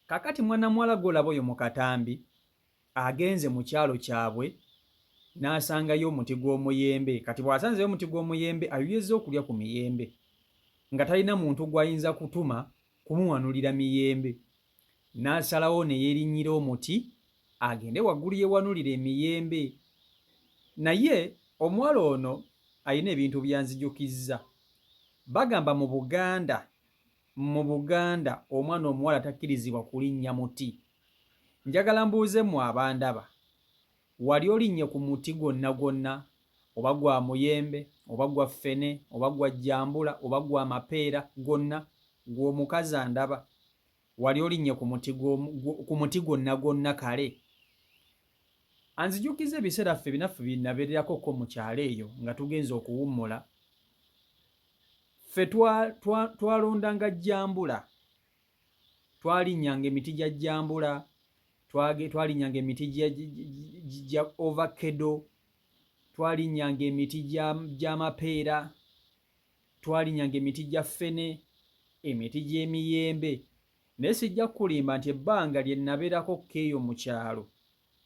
Kakati mwana muwala gw'olaba oyo mu katambi agenze mu kyalo kyabwe n'asangayo omuti gw'omuyembe. Kati bw'asanzeyo omuti gw'omuyembe ayuyezza okulya ku miyembe nga talina muntu gw'ayinza kutuma kumuwanulira miyembe. N'asalawo ne yeerinnyira omuti agende waggulu yeewanulire emiyembe. Naye omuwala ono alina ebintu by'anzijukizza. Bagamba mu Buganda Mu Buganda omwana omuwala takkirizibwa kulinnya muti. Njagala mbuuze mmwe abandaba, wali olinnye ku muti gwonna gwonna, oba gwa muyembe, oba gwa ffene, oba gwa jjambula, oba gwa mapeera, gwonna, ggwe omukazi andaba, wali olinnye ku muti ku muti gwonna gwonna kale? Anzijukizza ebiseera ffe binaffe bye nabeererako ko mu kyalo eyo nga tugenze okuwummula. Ffe twalondanga jjambula, twalinnyanga emiti gya jjambula, twalinnyanga emiti gya ovakkedo, twalinnyanga emiti gy'amapeera, twalinnyanga emiti gya ffene, emiti gy'emiyembe. Naye sijja kukulimba nti ebbanga lye nnabeerako ko eyo mu kyalo,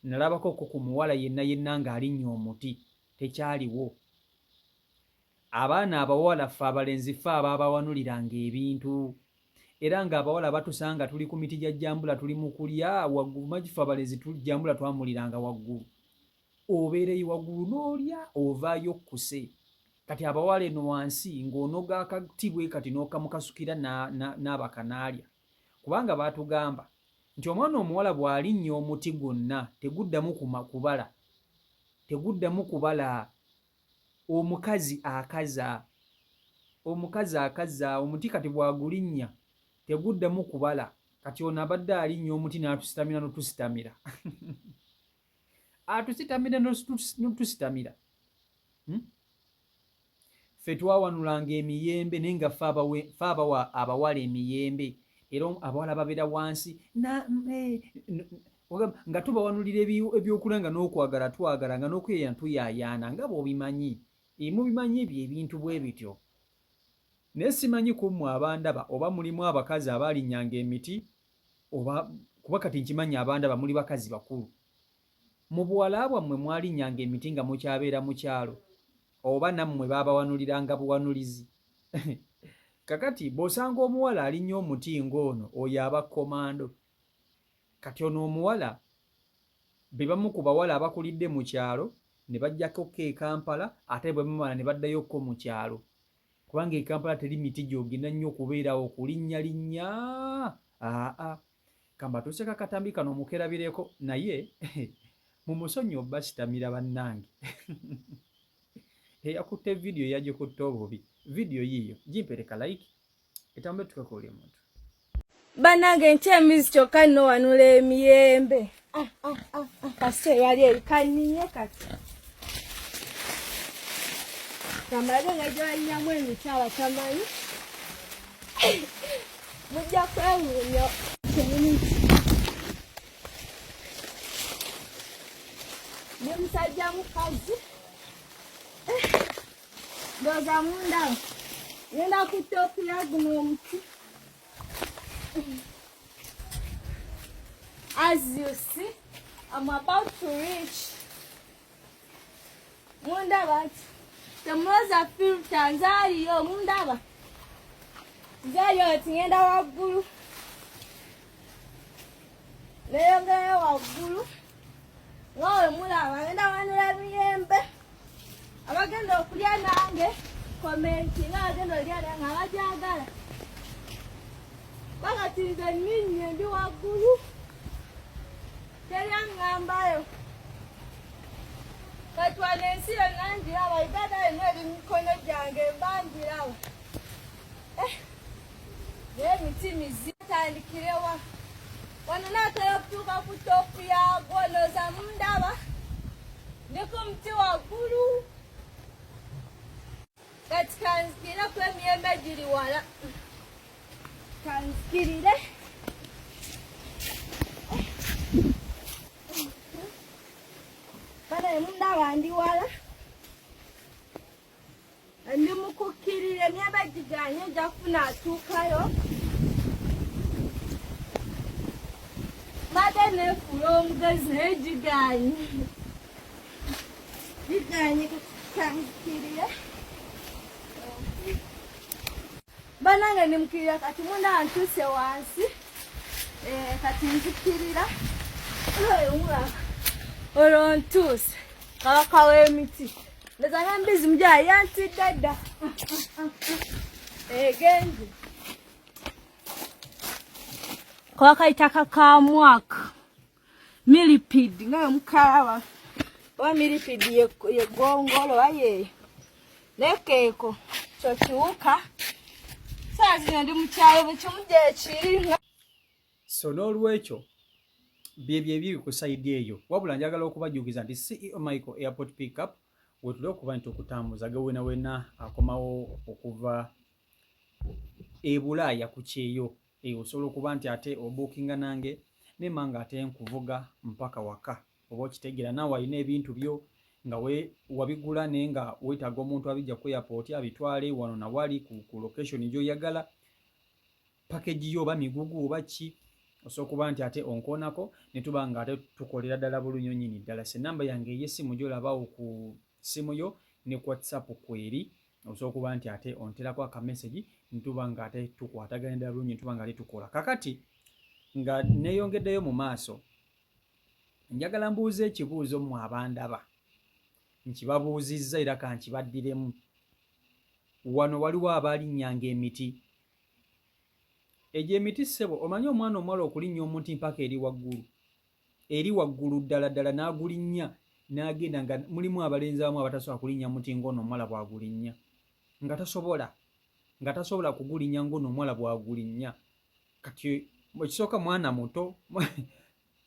nnalabako ko ku muwala yenna yenna ng'alinnya omuti. Tekyaliwo. Abaana abawala ffe abalenzi ffe abaabawanuliranga ebintu era nga abawala batusanga tuli ku miti gya jjambula tuli mu kulya waggulu manyi ffe abalenzi jjambula twamuliranga waggulu obeera eyo waggulu n'olya ovaayo okkuse kati abawala eno wansi ng'onoga akati bwe kati n'okamukasukira n'abaka n'alya kubanga baatugamba nti omwana omuwala bw'alinnya omuti gwonna teguddamu kubala teguddamu kubala. Omukazi akaza. Omukazi akaza omuti kati bwagulinnya teguddamu kubala kati ono abadde alinnya omuti n'atusitamira notusitamira atusitamira notusitamira hmm? Ffe twawanulanga emiyembe naye nga ffe abawa abawala emiyembe era abawala babeera wansi eh, nga tubawanulira ebyokulya nga n'okwagala twagala nga n'okuyayaana tuyayaana nga bw'obimanyi. Eh, mubimanyi ebyo ebintu bwe bityo. Naye simanyi ku mmwe abandaba oba mulimu abakazi abaalinnyanga emiti oba kuba kati nkimanyi abandaba muli bakazi bakulu. Mu buwala bwammwe mwalinnyanga emiti nga mukyabeera mu kyalo oba nammwe baabawanuliranga buwanulizi? Kakati bw'osanga omuwala alinnya omuti ng'ono oyo aba kkomando. Kati ono omuwala be bamu ku bawala abakulidde mu kyalo ne bajjako ko e Kampala ate bwe bamala ne baddayo ko mu kyalo kubanga e Kampala teri miti gy'ogenda nnyo kubeerawo kulinnya linnya aa kambatuuseko akatambi kano mukerabireko naye mumusonyiwe obbasitamira bannange eyakutte vidiyo yagikutte obubi vidiyo yiiyo gimpereka like etambule tuke ku buli muntu. Banange nkya emizi kyokka nno wanula emiyembe ah, ah, ah, kasita ewali eri kanninye kati kamalabe nga gyebalinyamu emiti abatamanyi mujja kwewuunya ne musajja mukazi Ndowooza mundaba ngenda ku toopu ya guno omuti. As you see, I'm about to reach. Mundaba nti temulooza filter nzaaliyo mundaba nzaaliyo nti ngenda waggulu neyongerayo waggulu nga we mulaba ngenda wanula miyembe abagenda okulya nange komenti nga abagenda olya nange abagyagala bakati nze ninnye ndi waggulu teri aŋŋambayo kati wano ensi yonna ngiraba uganda yonna eri mikono gyange mba ngiraba eh, naye emiti mizi tandikirewa wano naatera okutuuka ku topu yaagwo ndowooza mundaba ndi ku muti waggulu kati kanzikirire kuba emiyembe giri wala kanzikirire bana emundaba ndi wala Ndi mukukkirira emyembe giganye nja kufuna atuukayo. Neefuula omugezi naye giganye, giganye. Kankirira banange, nimukirira kati munda ntuuse wansi. Kati nzikirira olwo ntuuse. Kabaka w'emiti ndeza n'embizi mujala yantidde dda egenze. Kabakayita kakamwaka millipede nga mukalaba oba millipede yegongolo oba yeeyo nekeeko kyo kiwuka. Saa zino ndi mukyalo, buli kimu gyekiri. So n'olwekyo byebyo ebiri ku side eyo. Wabula njagala okubajjukiza nti CEO Michael Airport Pickup wetuli okuba nti okutambuza ge wena wena akomawo okuva e Bulaaya ku kyeyo. Osobola okuba nti ate obuukinga nange nema nga ate nkuvuga mpaka waka, oba okitegeera naawe alina ebintu byo nga we wabigula naye nga weetaaga omuntu abijja ku airport abitwale wano nawali ku location gy'oyagala, package yo oba migugu oba ki, osobola okuba nti ate onkoonako ne tuba nga ate tukolera ddala bulungi nnyini ddala. Se namba yange ey'essimu gy'olabawo ku ssimu yo ne ku WhatsApp kweri, osobola okuba nti ate onterako akamessage ne tuba nga ate tukwatagana ddala bulungi, ne tuba nga ate tukola. Kakati nga neeyongeddeyo mu maaso, njagala mbuuze ekibuuzo mmwe abandaba. Nkibabuuzizza era kankibaddiremu. Wano waliwo abaalinnyanga emiti egyo? Emiti ssebo, omanyi omwana omuwala okulinnya omuti mpaka eri waggulu, eri waggulu ddala ddala, n'agulinnya n'agenda, nga mulimu abalenzi abamu abatasobola kulinnya muti ng'ono omuwala bw'agulinnya, nga tasobola kugulinnya ng'ono omuwala bw'agulinnya. Kati ekisooka mwana muto,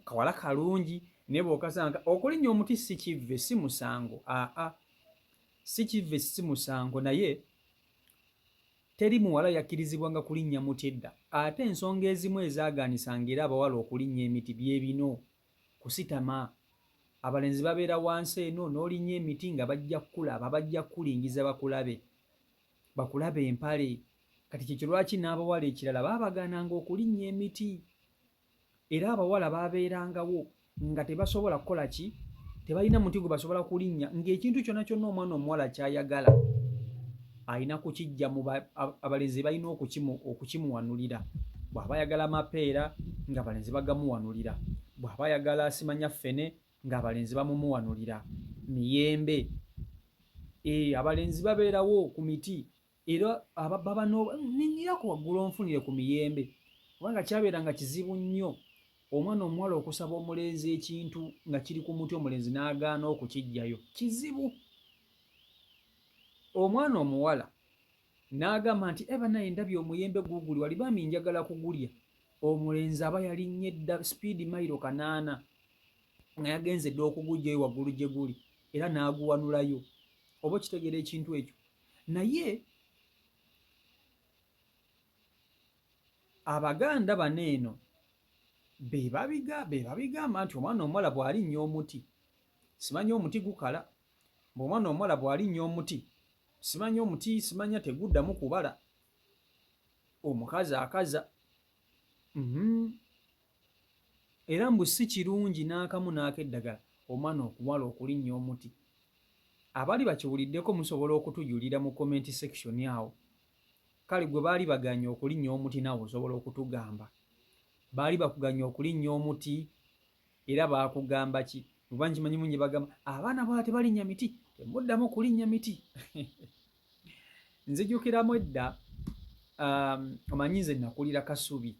kawala kalungi, naye bw'okasanga okulinnya omuti si kivve, si musango. Aa, si kivve, si musango, naye teri muwala yakkirizibwanga kulinnya muti edda. Ate ensonga ezimu ezaagaanisanga era abawala okulinnya emiti bye bino: kusitama. Abalenzi babeera wansi eno n'olinnya emiti nga bajja kukulaba, bajja kukulingiza, bakulabe, bakulabe empale. Kati kyekyo lwaki n'abawala ekirala baabagaananga okulinnya emiti. Era abawala baabeerangawo nga tebasobola kukola ki, tebalina muti gwe basobola kulinnya. Ng'ekintu kyonna kyonna omwana omuwala ky'ayagala alina kukijja mu abalenzi, balina okukimuwanulira. Bw'aba ayagala mapeera, ng'abalenzi bagamuwanulira. Bw'aba ayagala simanya ffene, ng'abalenzi bamumuwanulira. Miyembe, abalenzi babeerawo ku miti era baba ninyirako waggulu onfunire ku miyembe, kubanga kyabeeranga kizibu nnyo omwana omuwala okusaba omulenzi ekintu nga kiri ku muti, omulenzi n'agaana okukiggyayo. Kizibu omwana omuwala n'agamba nti, "Eba naye ndabye omuyembe guuguli wali, bambi njagala kugulya." Omulenzi aba yalinnye dda speed mayiro 800 nga yagenze dda okuguggyayo waggulu gye guli era n'aguwanulayo, oba okitegeera ekintu ekyo. Naye Abaganda bano eno be babigamba nti omwana omuwala bw'alinnya omuti, simanyi omuti gukala, bw'omwana omuwala bw'alinnya omuti, simanyi omuti, simanya teguddamu kubala, omukazi akaza. Era mbu si kirungi n'akamu n'akeddagala omwana okuwala okulinnya omuti. Abaali bakiwuliddeko musobola okutujulira mu comment section awo. Kale gwe baali baganye okulinnya omuti, naawe osobola okutugamba baali bakuganye okulinnya omuti era baakugamba ki? Oba nkimanyi mungi bagamba abaana bwala tebalinnya miti, temuddamu kulinnya miti. Nzijukiramu edda, omanyi nze nakulira Kasubi.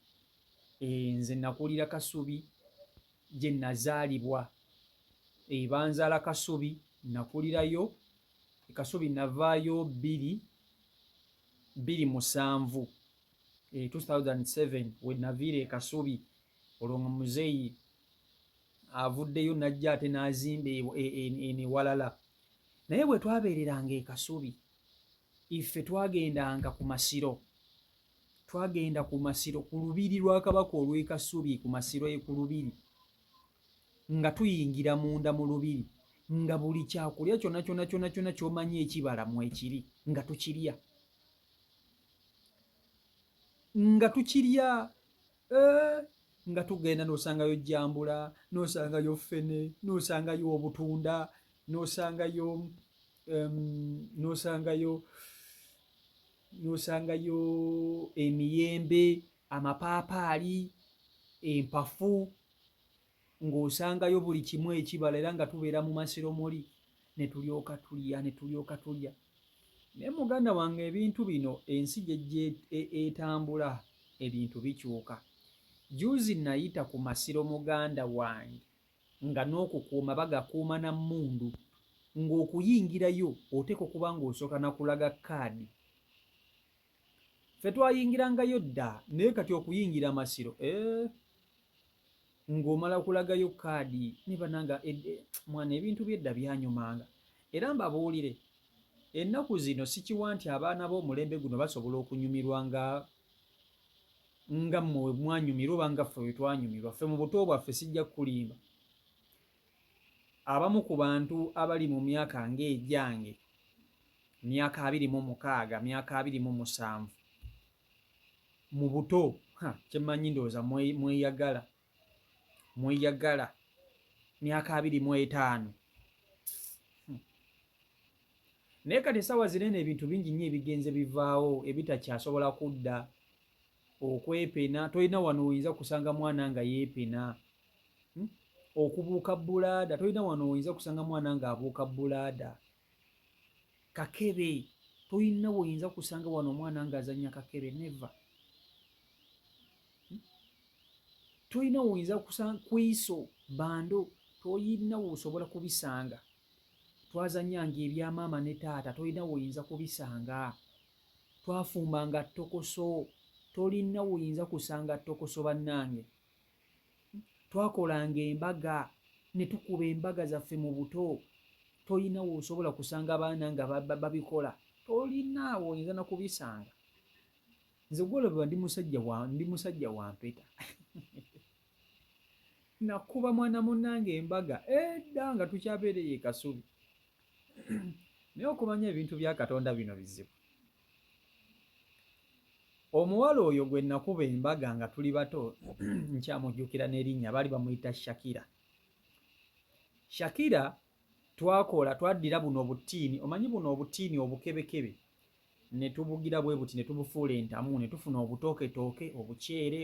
Nze nakulira Kasubi gye nazaalibwa. Banzaala Kasubi, nakulirayo Kasubi, navaayo 2007, 2007 we naviira e Kasubi. Olwo nga muzeeyi avuddeyo n'ajja ate n'azimba eno ewalala. Naye bwe twabeereranga e Kasubi, iffe twagendanga ku masiro, twagenda ku masiro ku lubiri lwa Kabaka olw'e Kasubi, ku masiro ku lubiri, nga tuyingira munda mu lubiri nga buli kyakulya kyonna kyonna kyonna kyonna ky'omanyi ekibala mwekiri, nga tukirya, nga tukirya. Nga tugenda n'osangayo jjambula, n'osangayo ffene, n'osangayo obutunda, n'osangayo n'osangayo n'osangayo emiyembe, amapaapaali, empafu, ng'osangayo buli kimu ekibala era nga tubeera mu masiro muli ne tulyoka tulya ne tulyoka tulya. Naye muganda wange ebintu bino ensi gyejja e, etambula ebintu bikyuka. Juuzi nayita ku masiro muganda wange nga n'okukuuma bagakuuma na mmundu ng'okuyingirayo oteekwa okuba ng'osooka na kulaga kaadi. Ffe twayingirangayo dda naye kati okuyingira amasiro eh, ng'omala kulagayo kaadi ne bananga eh, eh, mwana ebintu by'edda byanyumanga era mbabuulire ennaku zino sikiwa nti abaana b'omulembe guno basobola okunyumirwa nga nga mmwe we mwanyumirwa oba nga ffe we twanyumirwa. Ffe mu buto bwaffe sijja kukulimba, abamu ku bantu abali mu myaka ng'egyange, myaka 26, myaka 27, mu buto kye mmanyi ndowooza mweyagala, mweyagala myaka 25. Naye kati essaawa zino eno ebintu bingi nnyo ebigenze bivaawo ebitakyasobola kudda. Okwepena, tolina wano woyinza kusanga mwana nga yeepena. Hmm? Okubuuka bbulaada, tolina wano woyinza kusanga mwana ng'abuuka bbulaada. Kakebe, tolina woyinza kusanga wano omwana ng'azannya kakebe, never. Hmm? Tolina woyinza kusanga kwiso, bando, tolina wosobola kubisanga. Twazannyanga ebya maama ne taata tolina woyinza kubisanga. Twafumbanga ttokoso tolina woyinza kusanga ttokoso bannange. Twakolanga embaga ne tukuba embaga zaffe mu buto tolina wosobola kusanga baana nga babikola tolina woyinza na kubisanga. Nze gwolaba ndi musajja wa ndi musajja wa mpeta. Nakuba mwana munange embaga edda nga tukyabeereyo e Kasubi. Naye okumanya ebintu bya Katonda bino bizibu. Omuwala oyo gwe nakuba embaga nga tuli bato nkyamujjukira n'erinnya baali bamuyita Shakira. Shakira twakola twaddira buno obutiini omanyi buno obutiini obukebekebe ne tubugira bwe buti ne tubufuula entamu ne tufuna obutooketooke obuceere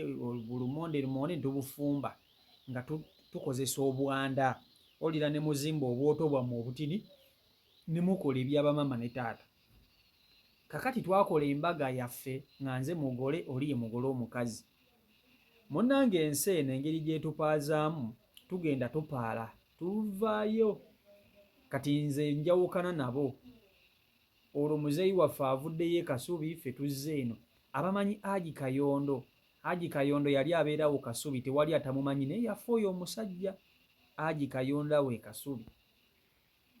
bulumonde lumonde ne tubufumba nga tukozesa obwanda olira ne muzimba obwoto bwammwe obutini ne mukola ebyabamama ne taata kakati twakola embaga yaffe nga nze mugole oli ye mugole omukazi munnange ensi eno engeri gyetupaazaamu tugenda tupaala tuvaayo kati nze njawukana nabo Olwo muzeeyi waffe avuddeyo e Kasubi ffe tuzze eno. Abamanyi Haji Kayondo, Haji Kayondo yali abeera awo Kasubi tewali atamumanyi naye yafa oyo omusajja Haji Kayondo awo e Kasubi.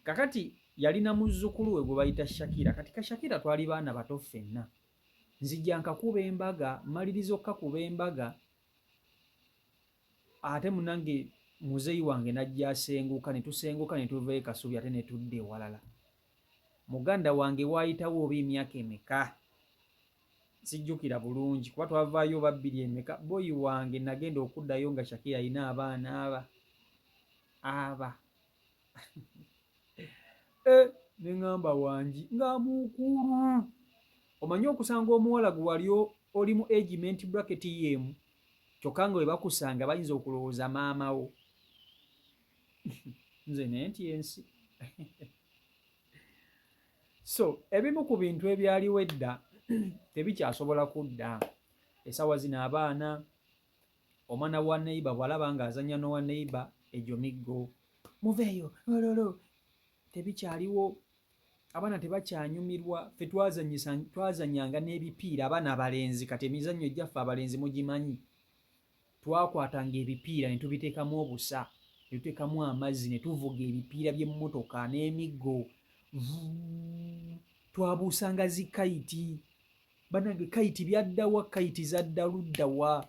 Kakati yalina muzzukulu we gwe bayita Shakira. Kati ka Shakira twali baana bato ffenna. Nzija nkakuba embaga, mmaliriza okukakuba embaga ate munange muzeeyi wange n'ajja asenguka ne tusenguka ne tuva e Kasubi ate ne tudda ewalala. Muganda wange waayitawo oba emyaka emeka sijjukira bulungi kuba twavaayo oba bbiri emeka boyi wange nagenda okuddayo nga Shakira alina abaana aba aba e ne ŋŋamba wangi nga mukulu omanyi okusanga omuwala gwe wali oli mu agement bracket y'emu kyokka nga bwe bakusanga bayinza okulowooza maama wo nze naye nti ensi so ebimu ku bintu ebyaliwo edda tebikyasobola kudda esawa zino abaana omwana wa neiba bwalaba nga azanya nowa neiba egyo miggo muveeyo ololo tebikyaliwo abaana tebakyanyumirwa fe twazanyanga n'ebipiira abaana abalenzi kati emizannyo egyaffe abalenzi mugimanyi Twakwatanga ebipiira ne tubiteekamu obusa, ne tuteekamu amazzi ne tuvuga ebipiira by'emmotoka n'emiggo. Vuu! Twabuusanga zi kayiti. Bannange kayiti byadda wa? Kayiti zadda ludda wa?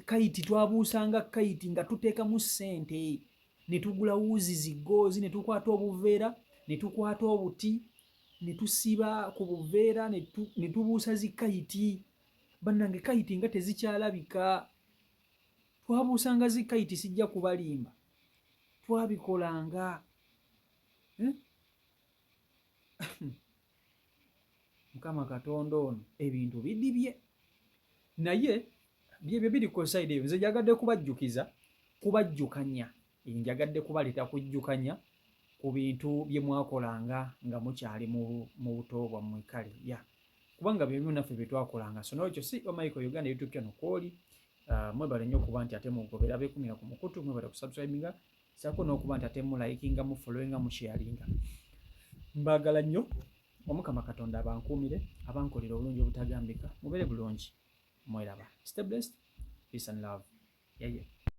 Kayiti twabuusanga kayiti nga tuteekamu ssente ne tugula wuuzi zi ggoozi ne tukwata obuveera ne tukwata obuti ne tusiba ku buveera ne tubuusa zi kayiti. Bannange kayiti nga tezikyalabika. Twabuusanga zi kite, sijja kubalimba, twabikolanga, eh? Mukama Katonda, ono ebintu bidibye, naye byebyo biri ku side eyo. Nze njagadde kubajjukiza, kubajjukanya, njagadde kubaleeta kujjukanya ku bintu bye mwakolanga nga mukyali mu buto bwammwe. Kale ya kubanga byebyo naffe bye twakolanga. So nolwekyo, si Michael Uganda YouTube channel kwoli, mwebale nnyo okuba nti ate mugobera bekumira ku mukutu, mwebale kusubscribinga saako n'okuba nti ate mulikinga, mufollowinga, musharinga. Mbaagala nnyo. Omukama Katonda abankuumire, abankolera obulungi obutagambika. Mubeere bulungi, mweraba. Stay blessed, peace and love. Yeah.